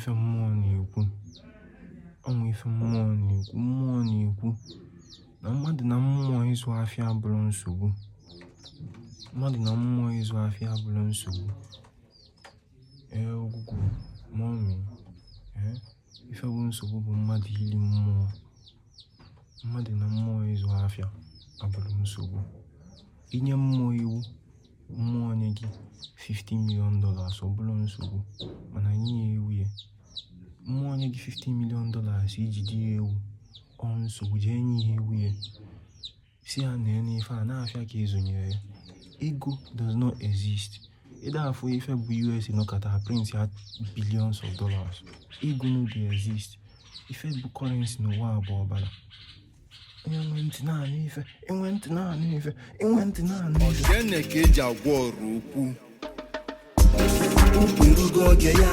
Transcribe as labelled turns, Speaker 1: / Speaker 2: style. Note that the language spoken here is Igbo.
Speaker 1: Ife mmụọ na-ekwu, onwe ife mmụọ na-ekwu. Mmụọ na-ekwu na mmadụ na mmụọ ịzụ afịa abụrụ nsogbu. Mmadụ na mmụọ ịzụ afịa abụrụ nsogbu. Ee, ogwugwu mọmị. Ee, ife bụ nsogbu bụ mmadụ ili mmụọ. Mmadụ na mmụọ ịzụ afịa abụrụ nsogbu. Inye mmụọ iwu, mmụọ nye gị $50 million, ọ bụrụ nsogbu. Mana nye ya ewu ya, mmụọ nye gị $50 million iji di ya ewu, ọ nsogbu. Jee nye ya ewu ya, si ya na n'ife a na-afịa ka ịzụnyere ya. Ego does not exist. Ịda afụ ife bụ US nọkọta print ya billions of dollars. Ego no dey exist. Ife bụ currency n'ụwa a bụ ọbara. Onye nwe ntị na-anụ ife, enwe ntị na-anụ ife, enwe ntị na-anụ ife.
Speaker 2: Ogene ka eji agwa ọrụ okwu.
Speaker 3: Ukwu erugo oge ya.